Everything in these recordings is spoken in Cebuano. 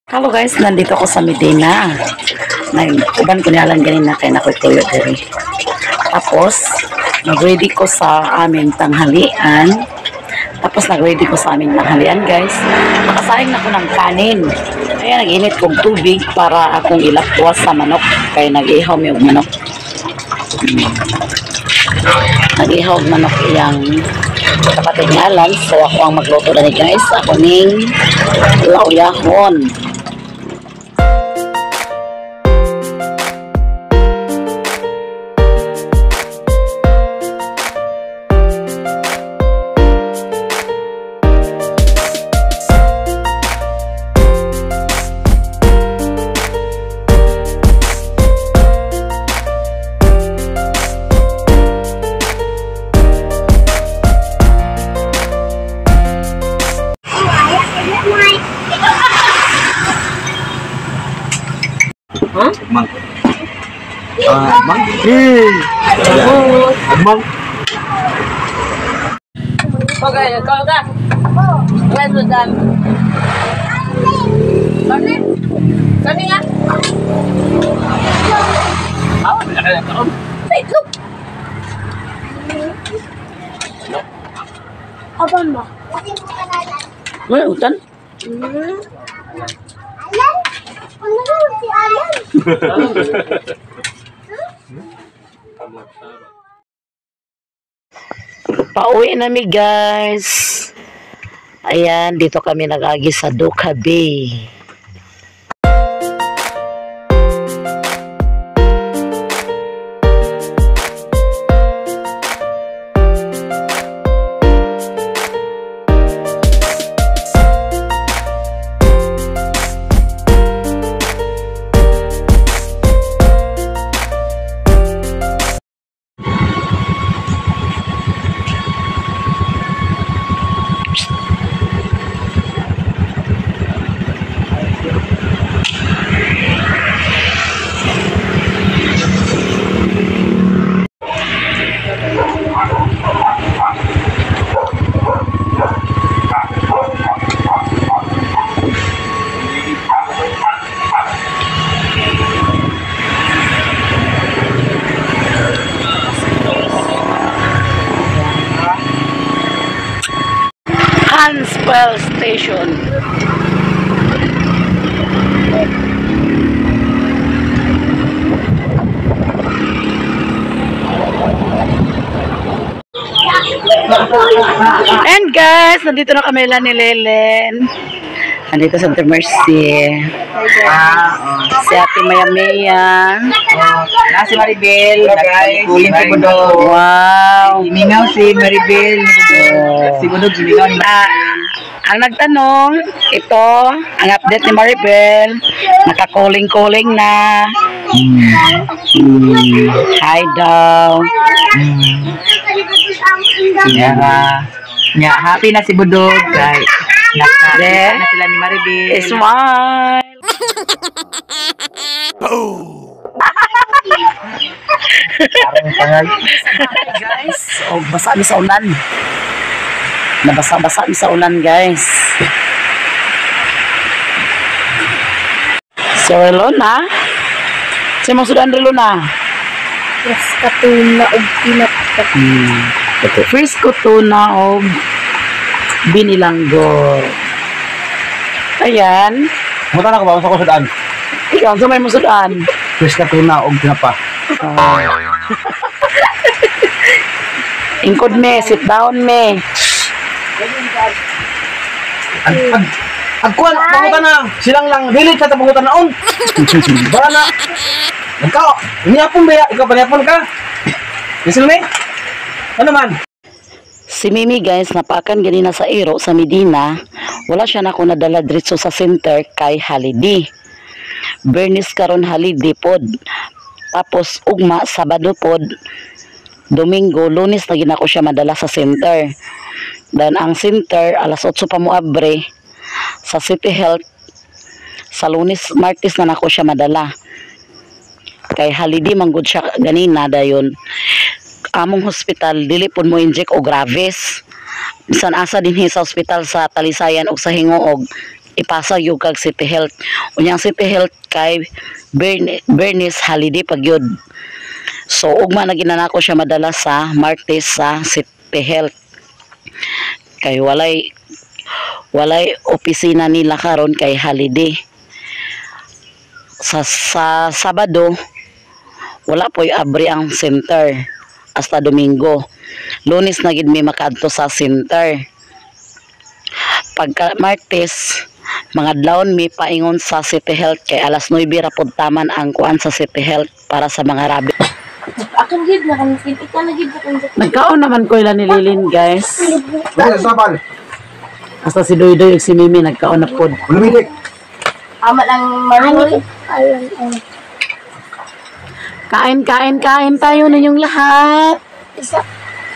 Hello guys, nandito ako sa Medina. Nag-uban ko nialan ganina kay nakoy tuyo diri. Tapos, nag-ready ko sa aming tanghalian. Tapos nag-ready ko sa aming tanghalian, guys. Nakasaing na ko ng kanin. Kaya nag-init kong tubig para akong ilapwas sa manok. Kaya nag-ihaw mi og manok. Nag-ihaw og manok iyang kapatid ni Alan. So ako ang magluto na ni guys. Ako ning lauyahon. Mang. Mang. Mang. Okay, ikaw ka. Ngayon mo dami. Bakit? Kani nga? Ah, wala ka na taon. Sa itlog. Aban ba? Wala utan. Ayan! Ano ba si Ayan? Pauwi na mi guys. Ayan, dito kami nag-agi sa Duca Bay. Hanswell Station. And guys, nandito na kami lang ni Lelen. Nandito sa Santa Mercy. Si Ate Maya Maya. Na si Maribel, nagkulin si Budog. Wow. Imingaw si Maribel, ni Budog. Si Budog, gimingaw ni Maribel. Ang nagtanong, ito, ang update ni Maribel, nakakuling-kuling na. Hi daw. Yeah. Nya, happy na si Budog kay naka na sila ni Maribel. Smile! Guys, oh, basa mi sa ulan. Nabasa-basa mi sa ulan, guys. Si Relona. Si mong sudan Relona. Preska tuna og tinapa. Frisco tuna og binilanggo. Ayan. Muta na ko ba sa ko sudan? Ikaw, sa may mong sudan. Fresh ka tuna og tinapa. Ingkod me, sit down me. Ag kuan pangutan na silang lang dili sa pangutan na on. Bara na. Ikaw, niyapon ba ya? Ikaw pa niyapon ka? Bisil me? Ano man? Si Mimi guys, napakan ganina sa Iro sa Medina. Wala siya na ako nadala diretso sa center kay holiday. Bernis karon holiday pod. Tapos ugma Sabado pod. Domingo, Lunes na gina ko siya madala sa center. Dan ang center alas 8 pa mo abre sa City Health. Sa Lunes, Martes na nako siya madala. Kay holiday man gud siya ganina dayon. Among hospital dili pud mo inject og graves. Bisan asa dinhi sa hospital sa Talisayan og sa Hingoog, Ipasa gyud kag City Health. Unya ang City Health kay Bernice holiday pag yun. So ugma na ginana ko siya madala sa Martes sa City Health. Kay walay opisina nila karon kay holiday. Sa Sabado wala po'y abri ang center hasta Domingo. Lunes na gid mi makaadto sa center. Pagka Martes, mga adlawon mi paingon sa City Health kay alas 9 ra pud taman ang kuan sa City Health para sa mga rabi. Akin gid na kan ika na gid na. Nagkaon naman ko ila ni Lilin, guys. Wala sa sabal. Hasta si Doydoy ug si Mimi nagkaon na pod. Lumidik. Ama lang maroy. Ayan. Kain, kain, kain tayo ninyong lahat. Isa.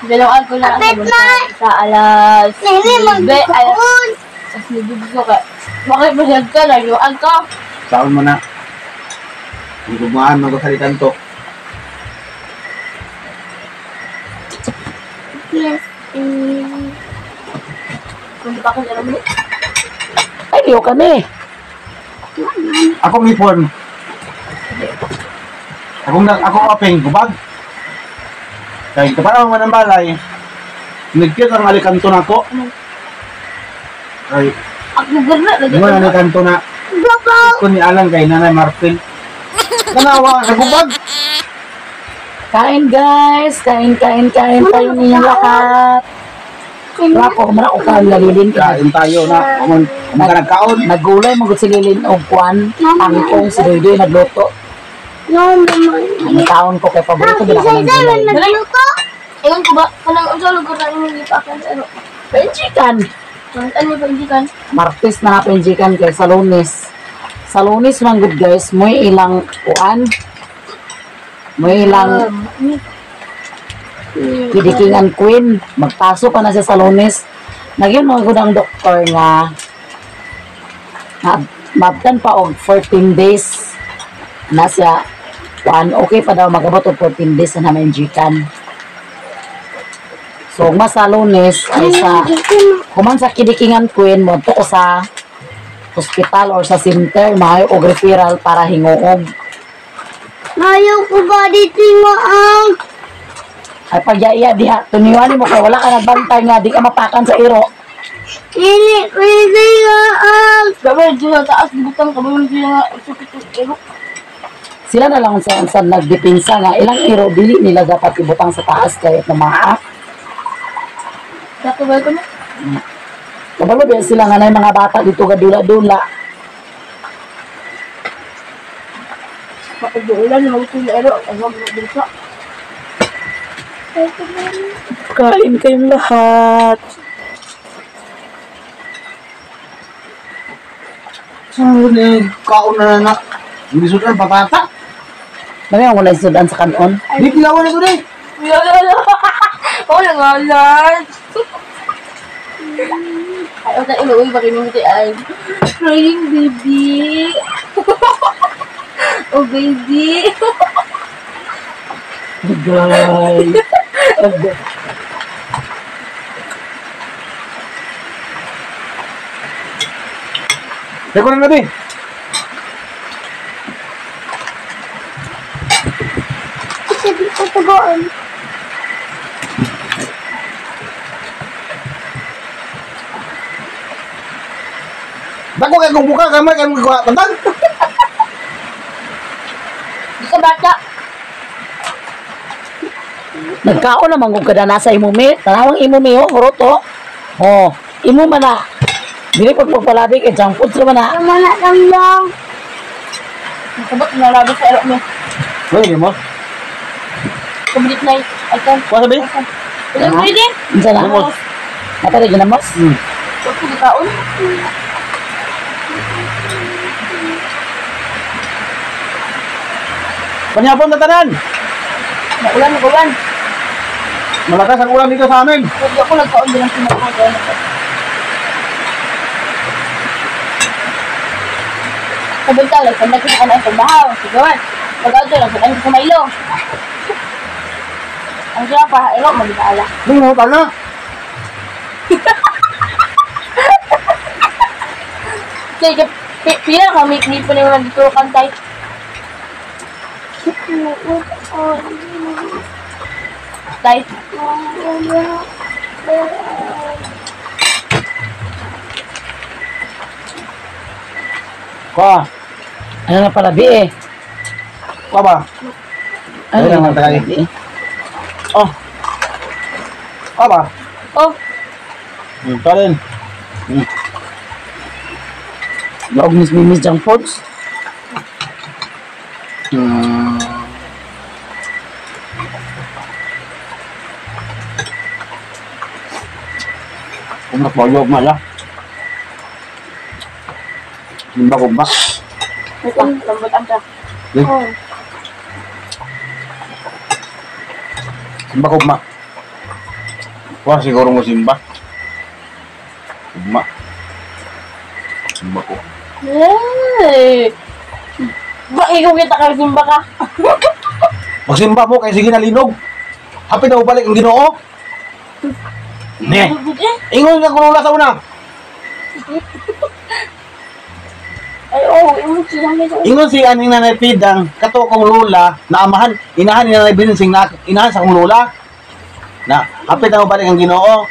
Dalawang ko lang Kapit na! sa alas. Nene, magbukaon. Sa nibig ko ka. Bakit ba ka na yung ka? Saon mo na. Ang gumaan magkasalitan to. Yes. Kung di pa ako alam mo. Ay, diyo kami. Akong ipon. Ako aping gubag. Kay kapara man ang balay. Nagkita ang alikanto nako. Ay, Ak lugar na lagi. mo na alikanto na. Babaw. Ko ni Alan kay Nanay Marfil. Tanawa sa gubag. Kain, guys. Kain, kain, kain tayo ninyong lahat. Wala ko, kumara ko kaon lalilin. Kain tayo na. Amon ka nagkaon. Nagulay magud si Lilin og kuan. Angkong si Doydoy nagluto. No, mama. Ang taon ko kay paborito gid ako ng Isa-isa gulay. man nagluto. Ingon ko ba kanang unsa lugar na imong gipakan sa ero? Penjikan. Ano pa hindi kan? Martes na penjikan kay sa Lunes. Sa Lunes man good guys, moy ilang kuan. Moy ilang Kidikingan Queen. Magpaso pa na siya sa Lunes. Nagyun mga good ang doktor nga mabdan pa og 14 days na siya kuan, okay pa daw magabot og 14 days na naman gikan. So mas sa Lunes ay sa human sa Kidikingan Queen mo ko sa hospital or sa center maayo og referral para hinguog. Ayaw ko ba dito mo ang Ay pagyaya diha tuniwani mo kay wala ka nagbantay nga di ka mapakan sa iro. Dili, pwede nga ang Gabi dito sa taas butang kami nga sukit ero. Sila na lang sa nagdepensa nga ilang iro dili nila dapat ibutang sa taas kay mamaa. Dato ba ko na? Kabalo ba sila nga nay mga bata dito ga dula-dula. Mapagduulan mo ito yung ero ang wag dito. Kain kayong lahat. Sunig kaon na na. Hindi sudan patata. Dami ang wala sudan sa kanon. Di kilawan na to eh. Oh, nangalan. Ay, okay, iluwi ba kayo nung ay crying baby. Oh, baby. Guys. Dako na nabi. Kasi di ko tagaan. Dako kay kung buka kamay kay mga tantang. Di ka bata. Nagkaon naman kung kada nasa imo mi. Tanawang imo mi oh, roto. Oh, imo man na. Dili pag pagpalabi kay junk food man na. Tama na lang lang. Nakabot na labi sa ero mo. Pwede mo. Complete na ay kan. Kuha sabi? Ilang pwede? Unsa na? Mata rin ginamos? Huwag ko gikaon. Panyapon na tanan. Naulan, naulan. Malakas ang ulan dito sa amin. Huwag ako nagkaon din ang pinakaon. Sabon ka lang, sandag ka na ang pagbahaw. Sige man. Pag-auto lang, sandag ka sa mailo. Ang sila pa, ero, mag-ibaala. Hindi mo tala. Kay pila ka may po naman dito kantay. Tay. Kwa, Ano na pala, bi eh? kwa ba? Ano Ayun na ang pala, tagay. bi eh? Oh. Kwa ba? Oh, Karin. Laog ni Mimi junk foods. Umak ba yog mala? Kumba kumba. wait lang, lambot ang ka. Eh. Simba kumba. Wah, siguro mo simba. Kumba. Simba ko. Hey! Ba, ikaw kita ka simba ka? Magsimba mo kay sige na linog. Hapit na balik ang Ginoo. Ne. Ingon nga kuno sa una. Ay, oh, ingon siya may sa Ingon si aning Nanay Pidang kato akong lola na amahan inahan ni Nanay Binsing na inahan sa akong lola. Na hapit na balik ang Ginoo.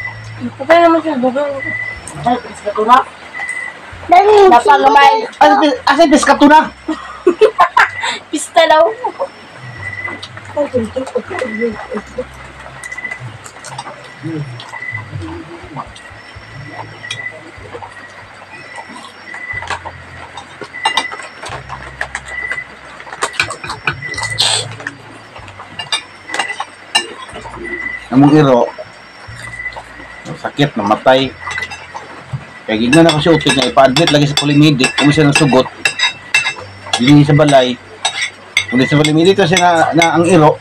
Patay naman siya, dugo. Ay, sa tuna. Dali, Napagamay. Asa asa piskato na? Pista daw. Among iro sakit namatay. Kaya gignan ako siya utik na ipa-admit lagi sa polymedic kung siya nasugot. Dili sa balay. Kung di sa polymedic kasi na ang iro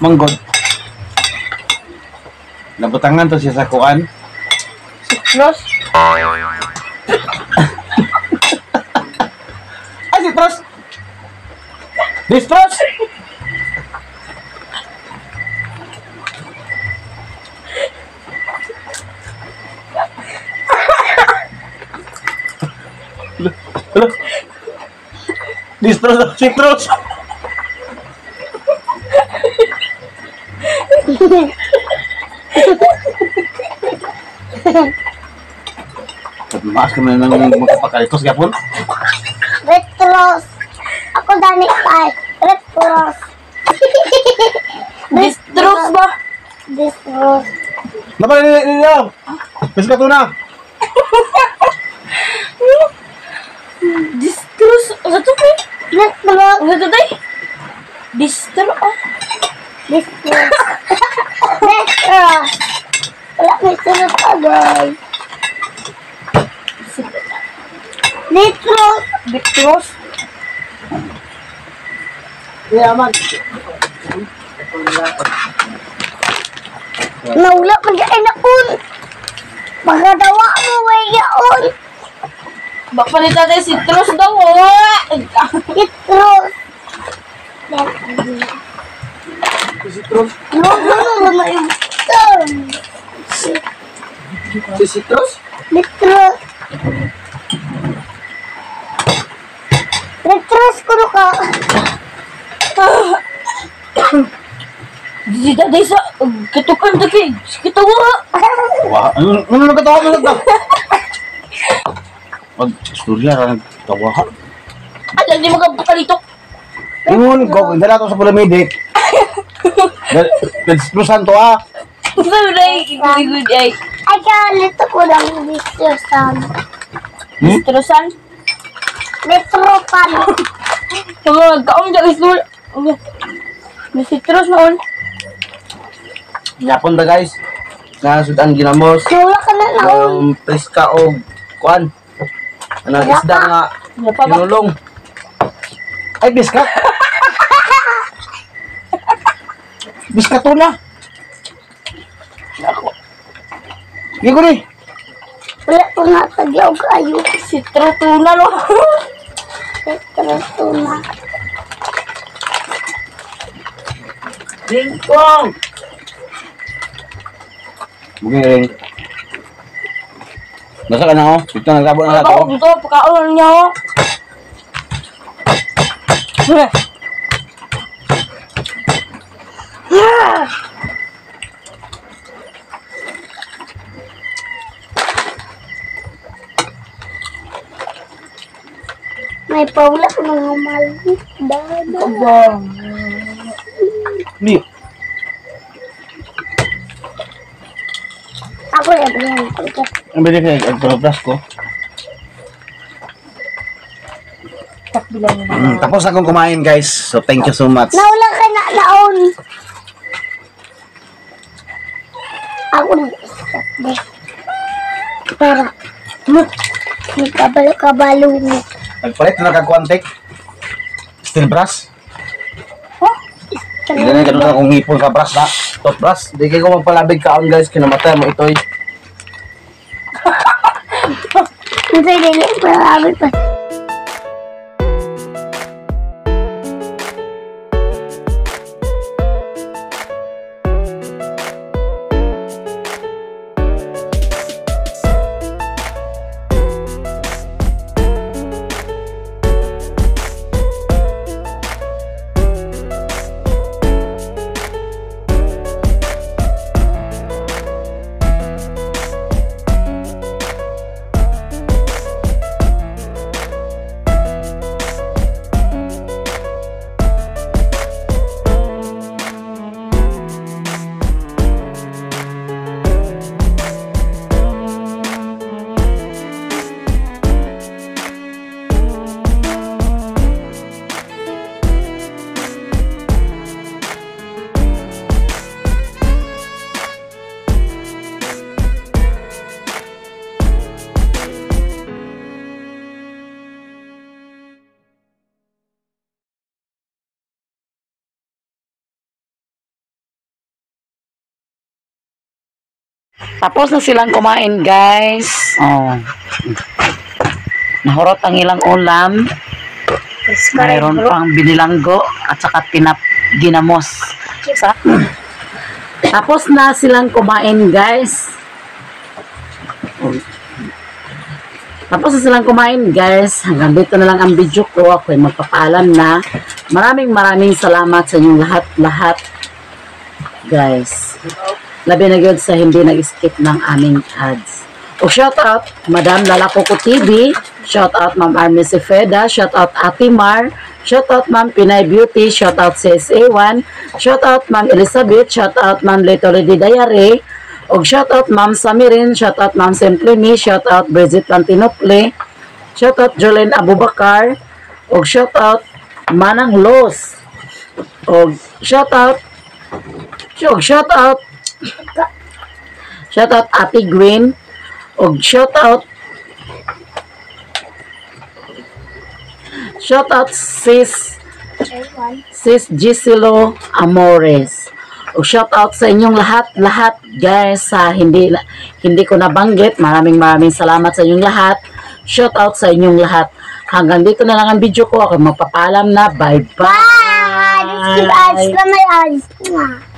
manggod. Nabutangan to siya sa kuan. Siklos. Ay, si Tros! Distros! Hello? Distros, si Tros! Maas kami na nang magpakalitos gapon. Retros. Ako dani ay retros. Distros ba? Distros. Napal nila! Piskato na! Distros. Ano to, pre? Retros. Ano to, day? Distro, ah. Distros. Retros. Wala may sunod pa, guys. Retros. Distros. Nawala pa dyan naon. Magadawa mo, way yaon. Baka ni tatay citrus daw, oh. Citrus. Citrus? No, no, no, no, no. Si Citrus? Citrus. Citrus kuno ka. Di tatay sa katukan to kay. Katawa. Wah, ano ano nagkatawa mo nagta? Pag istorya ra nagtawa. Ay, hindi mo ka pakalitok. Ingon ko, dala to sa paramedic. Nagsplusan to ah. Sorry, good ay. Ay, kalito ko lang Mr. Hmm? Citrosan. Metropan. Tama, kaon dyan isul. May citrus noon. Yapon da guys. Nasudan ginamos. Wala ka na naon. Preska og kuan. Ano isda nga pinulong. Ay biska. Biska tuna. Nako. Gigo ni. Wala ko na taglaw kayo. Citro tuna no. Citrus tuna. Dingkong! Mungkin ring. Nasa ka na oh. Dito nagrabo na Ako, ako. dito, pagkaon niya oh. May paula mga maliit. Dada. Abang. Di. Ako na ba yan? Ang bilis na ang toothbrush ko. Takbilan mo. Tapos akong kumain guys. So thank you so much. Nawala ka na naon. Ako na isakde. Para may kabalo-kabalo mo. Nagpalit na kag steel brush. Huh? Hindi na ganun akong ngipon sa brush na. Toothbrush. Di kayo ko magpalabig kaon guys, kinamatay mo itoy. Hindi, dili. Palabig pa. Tapos na silang kumain, guys. Oh. Nahurot ang ilang ulam. Mayroon pang binilanggo at saka tinap ginamos. Sa Tapos na silang kumain, guys. Tapos na silang kumain, guys. Hanggang dito na lang ang video ko. Ako ay magpapaalam na. Maraming maraming salamat sa inyong lahat-lahat, guys. Labi na gyud sa hindi nag-skip ng aming ads. O shout out Madam Lala Coco TV, shout out Ma'am Army Cefeda, shout out Ate Mar, shout out Ma'am Pinay Beauty, shout out CSA1, shout out Ma'am Elizabeth, shout out Ma'am Leto Lady Diary, og shout out Ma'am Samirin, shout out Ma'am Simplini, shout out Bridget Lantinople, shout out Jolene Abubakar, og shout out Manang Los, og shout out Ate Gwen, og shout out sis sis Giselo Amores. Og shout out sa inyong lahat-lahat guys sa hindi hindi ko nabanggit. Maraming maraming salamat sa inyong lahat. Shout out sa inyong lahat. Hanggang dito na lang ang video ko. Ako magpapaalam na. Bye-bye. Bye! Skip ads na may ads. Mwah.